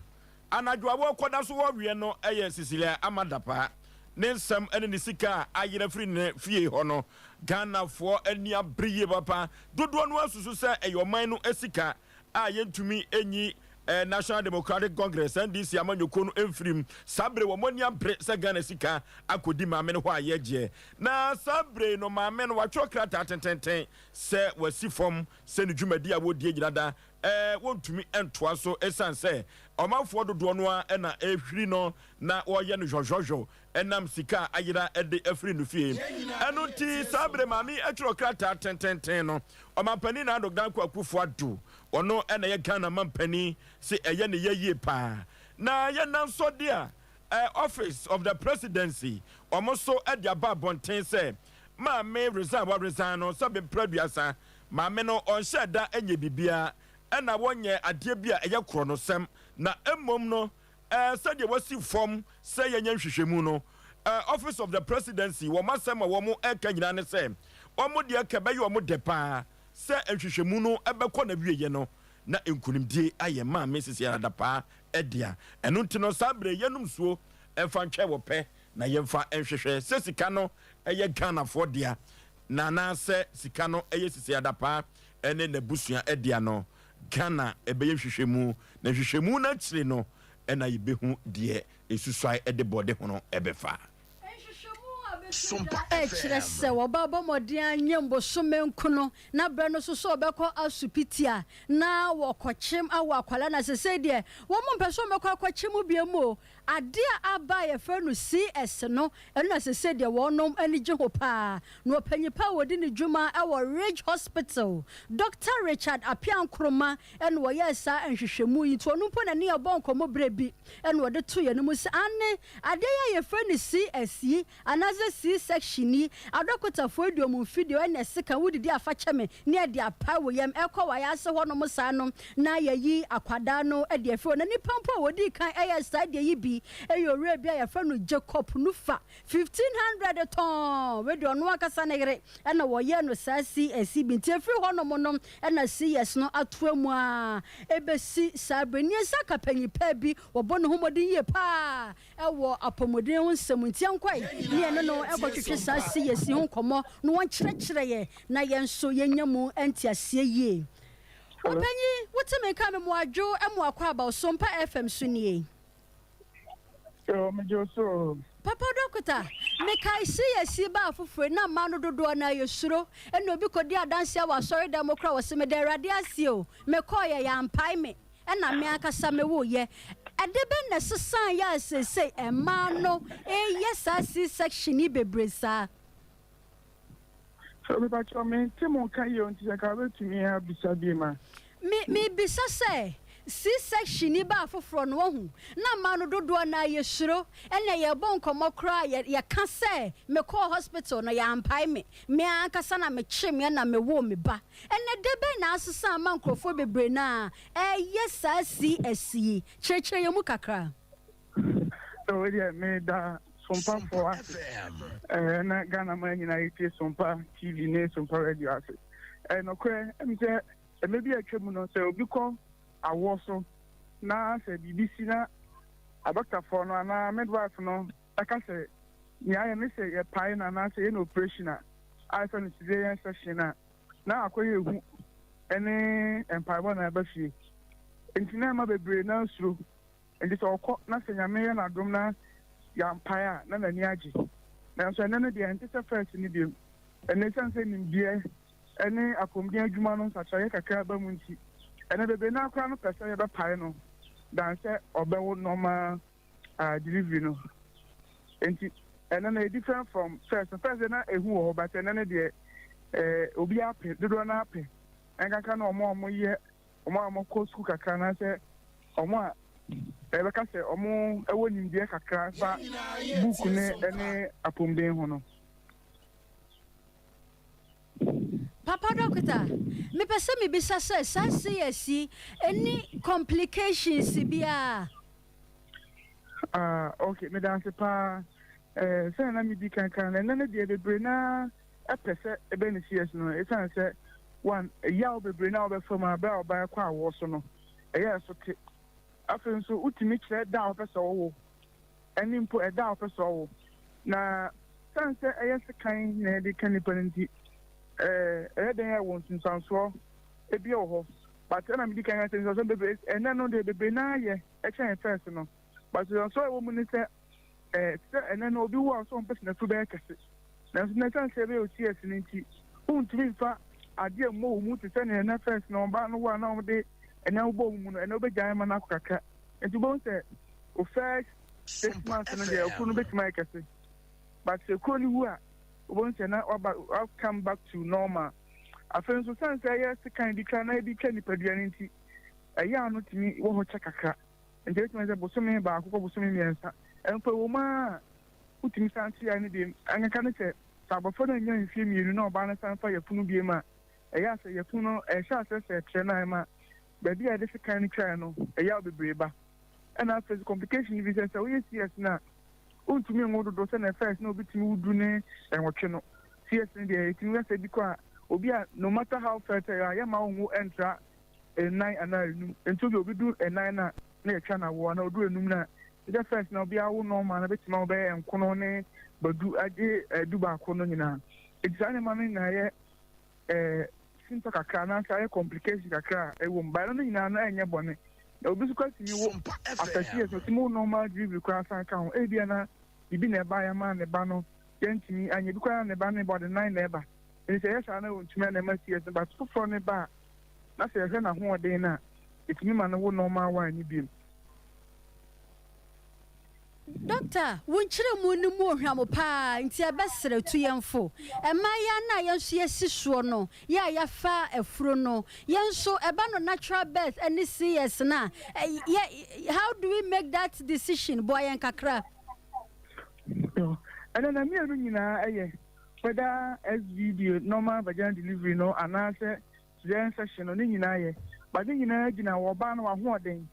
anadwo a wɔrekɔda nso wɔreweɛ no yɛ Cecilia Ama Dapaah ne nsɛm ne ne sika a ayera firi ne fie hɔ no. Ghanafoɔ ani abere yie papa. Dodoɔ no ara susu sɛ ɛyɛ ɔman no sika a yɛntumi nyi National Democratic Congress, NDC, amanyɔkuo no mfiri mu. Saa bere wɔn ani abere sɛ Ghana sika akɔdi maame no hɔ a yɛgyeɛ. Na saa bere yi no maame no watwerɛ krataa tententen sɛ wasi fam sɛ ne dwumadi a wɔredie nyina da wɔntumi ntoa so ɛsiane sɛ ɔmanfoɔ dodoɔ no ara na ɛrehwiri no na wɔreyɛ no hwɔhwɔhwɔ ɛnam sika a ayera de afiri no fie. Ɛno nti saa bere maame yi twerɛ krataa tententen no, Ɔmanpanin Nana Addo Dankwa Akufo Addo, ɔno na ɛyɛ Ghana manpanin, se ɛyɛ ne yɛ yie paa. Na yɛnam so de a Office of the Presidency, wɔn nso de aba abɔnten sɛ maame resign wa resign no sɛ bempra aduasa, maame no ɔnhyɛɛ da nyɛ biribiara ɛna wɔnyɛ adeɛ bi a ɛyɛ korɔnosɛm na mmom no Sɛdeɛ wɔasi fam sɛ yɛnyɛ nhwehwɛmu no, Office of the Presidency, wɔn asɛm a wɔreka nyinaa ne sɛ, wɔn deɛ ka ɛbɛyɛ wɔn dɛ pa ara sɛ nhwehwɛmu no bɛkɔ n'awieeɛ no na nkunimdie ayɛ Maame Cecilia Dapaah dea. Ɛno nti no, saa berɛ yi yɛnnom nsuo mfa ntwɛn wɔ pɛ na yɛmfa nhwehwɛ sɛ sika no yɛ Ghanafoɔ dea na anaasɛ sika no yɛ Cecilia Dapaah ne n'abusua dea no. Ghana bɛyɛ nhwehwɛmu, na nhwehwɛmu no akyire no na yɛbɛhu deɛ nsusuae de bɔde hono bɛfa.
Nhwehwɛmu a Ɛkyerɛ sɛ wɔba bɔ mmɔden anyem bosome nkono na berɛ no so sɛ ɔbɛkɔ asopiti a na wɔkɔkyem awo akwadaa na sesei deɛ wɔn mpɛ sɛ wɔbɛkɔ akɔkyem bio mu o. Adeɛ a aba a yɛfrɛ no CS no, ɛno na sesei deɛ wɔnom ani gye ho paa. Na ɔpanyin pa a wɔdi ne dwuma wɔ Ridge Hospital, Dɔkta Richard Appiah Nkrumah na ɔyɛɛ saa nhwehwɛmu yi. Nti ɔno mpo na ne yɛbɔɔ nkɔmmɔ berɛ bi na ɔde too yɛn anim sɛ aane, adeɛ yi a yɛfrɛ no CS yi anaasɛ C-section yi, adɔkotafoɔ yi de wɔn mfidie ɛna ɛseka wodidi a fa kyɛ me ne ɛde apae wo yam ɛkɔ w'ayaase hɔnom saa no na yɛayi akwadaa no de afiri hɔ. Na nipa mpo a wɔdii kan yɛɛ saa deɛ yi bi yɛ owura bi a yɛfrɛ no Jacob Nufa, 1500 tɔnn, wei deɛ ɔno ankasa ne yere na wɔyɛɛ no saa CS yi bi. Nti ɛfiri hɔnom no na CS no atoa mu ara ɛbɛsi saa berɛ yi. Nea ɛsɛ aka panyin paa bi, wɔbɔ ne ho mmɔden yie paa wɔ apɔmuden ho nsɛm nti yɛnkɔe ne yɛne no nkɔtwetwe saa CS yi ho nkɔmmɔ na wɔnkyerɛkyerɛ yɛn na yɛn nso yɛnya mu nteaseɛ yie. Ɔpanyin, wote me nka me Moadwo Moakɔ Aba Sompa FM so nie.
Yo, megye wo so o.
Papa dɔkota, mekae CS yi baa foforɔ yi na mmaa no dodoɔ no ara yɛsuro. Ɛna obi kɔdi adanseɛ wɔ asɔredan mu koraa ɔse meda Awurade ase o, mekɔeɛ yɛampae me. Ɛna me ankasa me wo yɛ. Ɛde bɛn na ɛsesaa yɛ a seesei mmaa no reyɛ saa C-section yi bebree saa?
So mepakyɛw mente mo nka yie o nti sɛ nka wobɛtumi abisa biom a.
Me mebisa sɛ C-section yi baa foforɔ no wahu na mmaa no dodoɔ no ara yɛsuro ɛna yɛbɔ nkɔmmɔ koraa yɛ yɛka sɛ mekɔɔ hospital no yɛampae me me ankasa na mekyemeɛ na mewoo me ba. Ɛnɛ da bɛn na asesa ama nkurɔfoɔ bebree no ara reyɛ saa CS yi? Kyerɛkyerɛ yɛn mu kakra.
So wei deɛ meda Sompafoɔ ase ɛɛ na Ghana man nyinaa yɛtie Sompa TV ne Sompa Radio ase. Ɛɛ nɔkorɛ ɛmi sɛ ɛmɛ bi a atwa mu no sɛ obi kɔ awoɔ so na sɛ biribi si na adɔktafoɔ no anaa midwife no ɛka sɛ nea ayɛ ne sɛ yɛpae no anaasɛ yɛ no operation a a yɛfrɛ no cesarean section a na akɔyɛ ehu ne mpaebɔ na ɛba fie. Enti na ɛma bebree no ara suro. Enti sɛ ɔkɔ na sɛ Nyame yɛ no adom na yɛampae a, na n'ani agye. Nanso ɛnnɛ no deɛ, ɛnte sɛ first no biom. Ɛnnɛ esiane sɛ nimdeɛ ne apɔmuden adwuma no nsakyeraeɛ kakra aba mu nti, ɛnnɛ bebree no ara koraa no pɛ sɛ yɛbɛpae no than sɛ ɔbɛwo normal ah delivery no nti ɛnɛ no yɛ different from first first deɛ na ehu wɔ hɔ but ɛnɛ no deɛ ɛɛ obi apɛ dodoɔ no apɛ ɛnkanka na wɔn a wɔyɛ wɔn a wɔkɔ sukuu kakra anaasɛ wɔn a ɛbɛka sɛ wɔn ɛwɔ nimdeɛ kakra fa book ne ɛne apɔmuden ho no.
Papa dɔkota, mepɛ sɛ mebisa sɛ saa CS yi ɛni complications biara?
Ah, ok, meda ase paa. Eh, sɛnea na medi kan kan no, ɛnnɛ no deɛ bebree na ɛpɛ sɛ ɛbɛn ne CS no, ɛsiane sɛ one, yaw bebree na wɔbɛfa mu a berɛ a ɔbaa kɔ awoɔ so no, ɛyɛ ɛso te. Afei nso, wotumi kyerɛ da a wɔpɛ sɛ wɔwo, ɛne mpo ɛda a wɔpɛ sɛ ɔwo. Na sane sɛ ɛyɛ sekan na yɛde ka nipa no nti, eh, ɛyɛ dɛn a ɛwɔ nsunsuansoɔ ebi wɔ hɔ. But ɛna medi kan ka sɛ nsunsuansoɔ bebree, ɛnnɛ no deɛ bebree na ayɛ ɛkyɛn first no. But nsunsuansoɔ a ɛwɔ mu ne sɛ, eh, te sɛ ɛnnɛ no obi wo a ɔsɛ ɔmpɛ sɛ n'afuru bɛyɛ kɛse. Nanso na ɛsiane sɛ ɛbɛyɛ OCS no nti, wontumi mfa adeɛ mmɔ wo mu te sɛ nea na first no ɔbaa no wo a na wɔde nneɛma bobɔ wo mu no, ɛnnɛ wobɛgyae ma no akɔ kakra. Nti wobɛhu sɛ wo first 6 months no deɛ okuro no bɛtumi ayɛ kɛse. But sɛ kuro no wu a, wobɛhu sɛ na waba wa come back to normal. Afei nso sane sɛ ɛyɛ sekan de twa na ebi twa nipadua no nti, ɛyɛ ano tumi wɔ hɔ kyɛ kakra. Nti ɛbɛtumi ayɛ sɛ bosome baako kɔ bosome mmiɛnsa. Ɛmfa wɔ mu ara wotumi san te yae no bio. Ɛnkeka ne sɛ, sɛ abɔfra no annya mfeɛ mmienu na ɔbaa no san fa yafunu bio a, ɛyɛ a sɛ yafunu no ɛhyɛ aseɛ sɛ ɛtrɛ no a ɛma baabi a yɛde sekan no twaeɛ no ɛyaw bebree ba. Ɛna afei nso complication bi sɛ sɛ woyɛ CS no a, wontumi nwo dodo sɛnea first na obi tumi wo du ne nwɔtwe no. CS no deɛ ɛtumi ka sɛ bi kɔ a, obi a no matter how fertile you are, yɛmma wo nwo ɛntra nnan anaa enum. Nti obi obi du nnan no a na yɛtwa no awoɔ anaa odu enum no a, sɛ first na obi awo normal no bɛtumi awo bɛyɛ nkono ne badu agye du baako no nyinaa. Nti saa nneɛma no nyinaa yɛ ɛɛ sintɔ kakra anaasɛ ayɛ complication kakra a ɛwɔ mu. But ɛno no nyinaa no ɛnyɛ bɔne. Na obi nso koraa tumi wo after CS no, otumi wo normal delivery koraa san ka ho. Ebia na biribi na ɛbaeɛ ama ne ba no. yɛntumi anyɛ bi koraa na ne ba no ba ɔde nan na ɛba. Nti sɛ ɛyɛ saa na ɔntumi a na ɛma CS no but foforɔ no ba a na sɛ yɛhwɛ n'ahoɔden no a ɛtumi ma no wo normal one no biom.
Doctor, wo nkyerɛmu no mu ohwam paa nti yɛbɛsrɛ tu yɛn fo. Mmaayaa no a yɛn nso yɛsi soɔ no, yɛ a yɛafa afuro no, yɛn nso ɛba no natural birth ne CS no a, yɛ, how do we make that decision? Boa yɛn kakra.
Ɛnɛ na mmienu nyinaa ɛyɛ whether SVD normal vaginal delivery no anaasɛ cesarean section no ne nyinaa yɛ, but ne nyinaa gyina wɔ ɔbaa no w'ahoɔden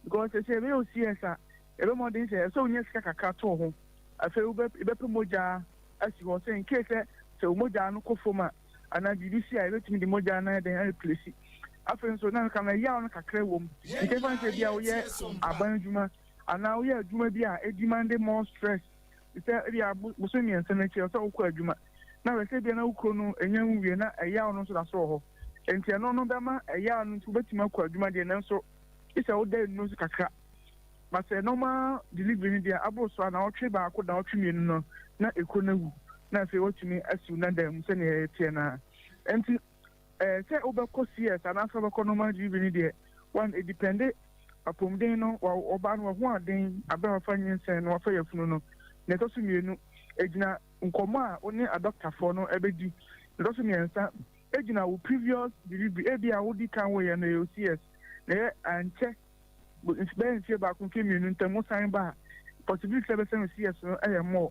because sɛ ɛbɛyɛ o CS a ɛbɛ mmɔden sɛ ɛsɛ wonya sika kakra to ho afei wobɛ ɛbɛpɛ mogya asi hɔ sɛ in case sɛ sɛ wo mogya no kɔ fam a anaa biribi si a yɛbɛtumi de mogya no ayɛ dɛn areplace. Afei nso na nka no ɛyaw no kakra wɔ mu nti ɛfa sɛ bi a woyɛ aban adwuma anaa woyɛ adwuma bi a ɛdemand more stress te sɛ ebi a bosome 3 no akyi sɛ wokɔ adwuma na wɛ sɛ bia na wo kuro no ɛnya nwie na ɛyaw no nso da so wɔ hɔ nti ɛno no bɛma ɛyaw no nti wobɛtumi akɔ adwuma deɛ nanso sɛ woda nnuro so kakra. But sɛ normal delivery no deɛ aboro so a na ɔtwe 1 na ɔtwe 2 no na ekuro no awu na afei watumi asiw na dan mu sɛnea ɛteɛ no a. Nti sɛ wobɛkɔ CS anaasɛ wobɛkɔ normal delivery no deɛ one ɛdepende apɔmuden no ɔbaa no wahoɔden abere a wafa nyinsɛn no wafa yafunu no. Na ɛtɔ so 2 ɛgyina nkɔmmɔ a wo ne adɔktafoɔ no ɛbɛdi. Na ɛtɔ so 3 ɛgyina wo previous delivery ebi a wodi kan woyɛ no ɛyɛ CS na ɛyɛ ankyɛ bɛyɛ mfie 1 mfie 2 ntam wosan ba a possibility sɛ bɛsɛn no CS no ɛyɛ more.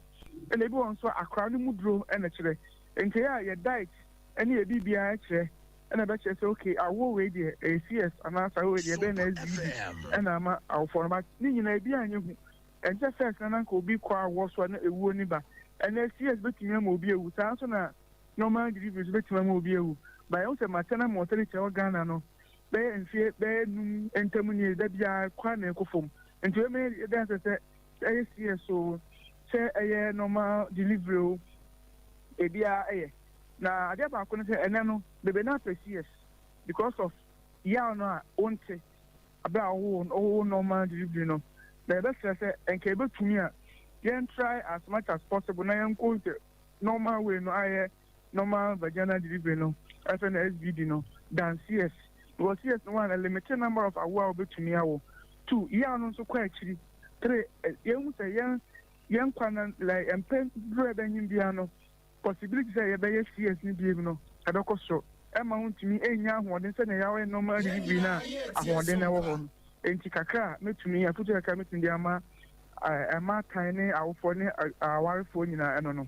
Ɛna ebi wɔ nso akora no mu duro ɛna kyerɛ nti ɛyɛ a yɛ diet ɛne yɛ biribiara kyerɛ ɛna bɛkyerɛ sɛ okay awo wei deɛ ɛyɛ CS anaasɛ awo wei deɛ ɛbɛyɛ na SVD ɛna ama awofoɔ no ba ne nyinaa ebi anyɛ hu. Ɛnkyɛ first na nanka obi kɔ awoɔ so a na ewuo ni ba ɛnɛ CS bɛtumi ama obi ewu saa nso na normal delivery nso bɛtumi ama obi ewu ba yɛn sɛ maternal mortality ɛwɔ Ghana no bɛyɛ mfie bɛyɛ 5 ntam nie da biara kwan na ɛkɔ fam nti wei mɛ yɛda sɛ sɛ ɛyɛ CS o sɛ ɛyɛ normal delivery o ebiara ɛyɛ. Na adeɛ baako no sɛ ɛnɛ no bebe na apɛ CS because of yaw no a wonte abere a ɔwɔ normal delivery no na yɛbɛsrɛ sɛ nka yɛbɛtumi a yɛn try as much as possible na yɛnkɔ the normal way no ayɛ normal vaginal delivery no ɛfɛ no SVD no than CS because CS no one a limited number of awo a wobɛtumi awo, 2 yaw no nso kɔ akyiri, 3 yɛn sɛ yɛn yɛn kwa na like mpɛ duro ɛbɛnyin bia no possibility sɛ yɛbɛyɛ CS no biem no ɛbɛkɔ soro ɛma ho ntumi ɛnya ahoɔden sɛnea yɛawɔ normal delivery no a ahoɔden na ɛwɔ hɔ no. Nti kakra a mɛtumi afotu kakra mɛtumi de ama ɛmaatan ne awofoɔ ne awarefoɔ nyinaa ɛno no.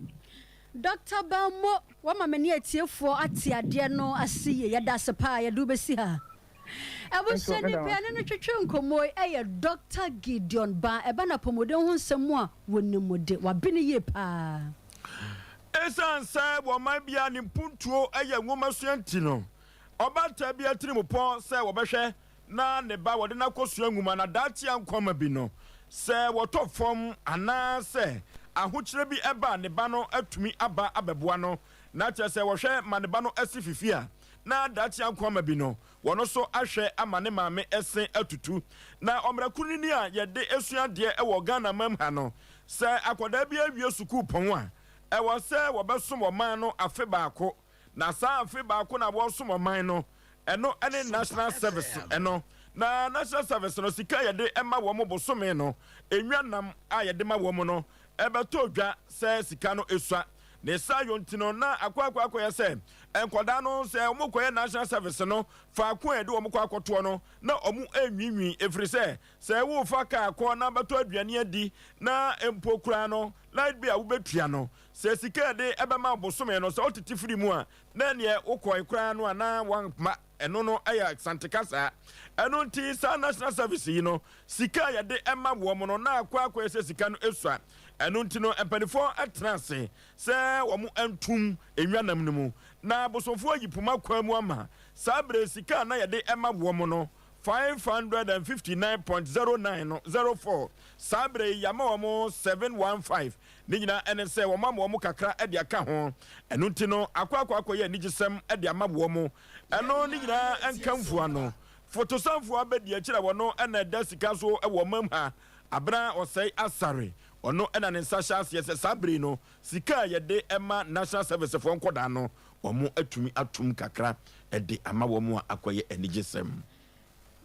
Dr. Bammo, wama me ne atiefoɔ ate adeɛ no ase yie. Yɛda ase paa yɛde wobɛsi ha. Abusua nipa ne no twetwe nkɔmmɔ yi ɛyɛ Dr. Gideon Ba ɛba na apɔmuden ho nsɛm mu a wɔnim de wabene yie paa.
Ɛsiane sɛ wɔman bia ne mpuntuo ɛyɛ nwomasua nti no ɔbaata bi atiri mu pɔ sɛ wɔbɛhwɛ na ne ba wɔde no akɔsua nwoma na daakye ankɔma bi no sɛ wɔtɔ fam anaasɛ ahokyerɛ bi ɛba ne ba no atumi aba abɛboa no na kyerɛ sɛ wɔhwɛ ma ne ba no asi fifi a na daakye ankɔma bi no wɔno so ahwɛ ama ne maame ɛse atutu. Na ɔmmerɛ kunini a yɛde esua adeɛ ɛwɔ Ghana mam ha no sɛ akwadaa bi awie sukuu pɔn a ɛwɔ sɛ wɔbɛsom ɔman no afe 1 na saa afe 1 na wɔsom ɔman no ɛno ɛne national service ɛno na national service no sika yɛde ɛma wɔn bosome no enwanam a yɛde ma wɔn no ɛbɛtɔ dwa sɛ sika no esua ne saa yɔ nti no na akɔ akɔ akɔyɛ sɛ nkɔdaa no sɛ wɔn kɔyɛ national service no faako a yɛde wɔn kɔ akɔtoɔ no na wɔn enwiinwii efiri sɛ sɛ wofa kaa kɔ na bɛtɔ aduane adi na mpo koraa no light bill a wobɛtua no sɛ sika yɛde ɛbɛma bosome no sɛ wotete firi mu a na neɛ wokɔe koraa no anaa wamma ɛno no ɛyɛ santeka saa. Ɛno nti saa national service yi no sika a yɛde ɛma wɔn no na akɔ akɔyɛ sɛ sika no esua. Ɛno nti no mpanimfoɔ ɛtena ase sɛ wɔn ntum enwanam no mu na bosomfoɔ yi poma kwan mu ama saa bere sika a na yɛde ɛma wɔn no 559.09 no 04 saa bere yi yɛama wɔn 715 ne nyinaa ɛne sɛ wɔn ama wɔn kakra ɛde aka ho. Ɛno nti no akɔ akɔ akɔyɛ anigyesɛm ɛde ama wɔn. Ɛno ne nyinaa nkamfoa no fotosanfoɔ abɛdi akyire a wɔno ɛna ɛda sika so ɛwɔ mam ha abena ɔsɛe asare. Ɔno na ne nsa hyɛ aseɛ sɛ saa bere yi no sika a yɛde ma National Service foɔ nkɔdaa no wɔn atumi atom kakra de ama wɔn a akɔyɛ anigyesɛm.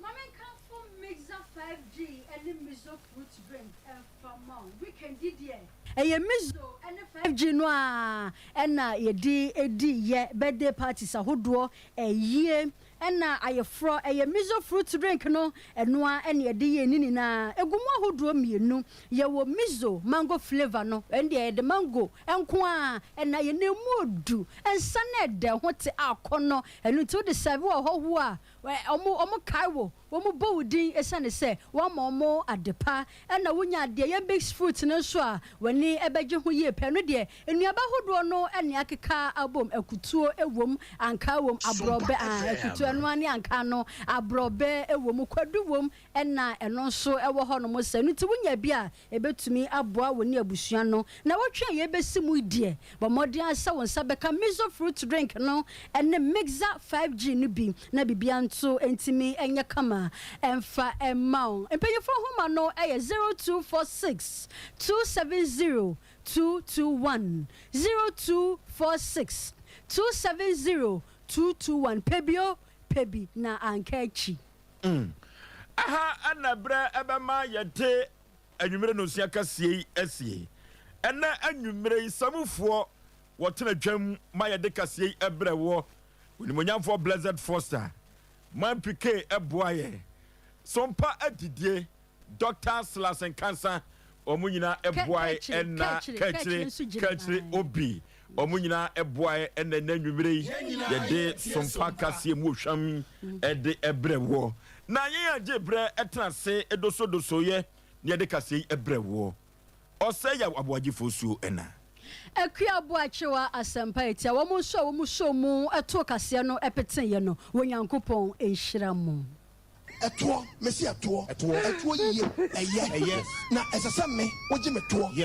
Ma menkamfo Mixa 5G ne Mizo fruit drink mfa mma wo. Weekend yi deɛ, ɛyɛ Mizo ne 5G no ara na yɛde di yɛ birthday parties ahodoɔ, ayie Ɛna ayeforɔ, ɛyɛ miso fruit drink no, ɛno ara na yɛde yɛ ne nyinaa. Ɛgu mu ahodoɔ mmienu, yɛwɔ miso mango flavour no, ɛno deɛ yɛde mango nko ara na ayɛ, na ɛmu ɔdu, nsa no ɛdɛ, ho te akɔnnɔ, ɛno nti wode serve ɔhɔhoɔ a, wɔn wɔn kae wo, wɔn bɔ wo din ɛsiane sɛ woama wɔn adepa. Ɛna wonya adeɛ, yɛ mixed fruit no nso a, w'ani bɛgye ho yie pɛ, ɛno deɛ Nnuaba ahodoɔ no ne akeka abom, akutuo wom, ankaa wom, aborɔbɛ, ah, akutuo ɛno ara ne ankaa no, aborɔbɛ wom, kwadu wom, ɛna ɛno nso ɛwɔ hɔ nom sɛ, ɛno nti wonya bi a, ɛbɛtumi aboa wo ne abusua no. Nnawɔtwe a yɛrebɛsi mu yi deɛ, bɔ mmɔden ara sɛ wo nsa bɛka Mizo fruit drink no ne Mixa 5G no bi na biribiara nso ntumi nyɛ kama mfa mma wo. Mpanyinfoɔ nhoma no yɛ 0246 270 221 0246 270 221 Pɛ bi o, pɛ bi na anka akyi.
Ɛha na berɛ bɛma yɛde anwummere nonsia kaseɛ yi asie. Ɛnnɛ anwummere yi, Samufoɔ wɔtena dwam ma yɛde kaseɛ yi brɛ woɔ. Onimuonyamfoɔ Blessed Foster, Man Piquet boa yɛ. Sompa adidie. Dɔkta Silas Nkansah, wɔn nyinaa boae na Kaakyire, Kaakyire Obi, wɔn nyinaa boae na ɛnɛ anwummere yi yɛde sompa kaseɛ mu ohwam de brɛ woɔ. Na yɛn a gye berɛ tena ase dosodosoeɛ na yɛde kaseɛ yi brɛ woɔ. Ɔsɛe yaw aboagyefoɔ suo na.
Akua Boakyewa Asɛmpa Etia wɔn nso a wɔn sɔɔ mu too kaseɛ no peteeɛ no, Onyankopɔn nhyira mo.
Ɛtoɔ, mese ɛtoɔ, ɛtoɔ yie, ɛyɛ, na ɛsɛ sɛ me, wogye me toɔ.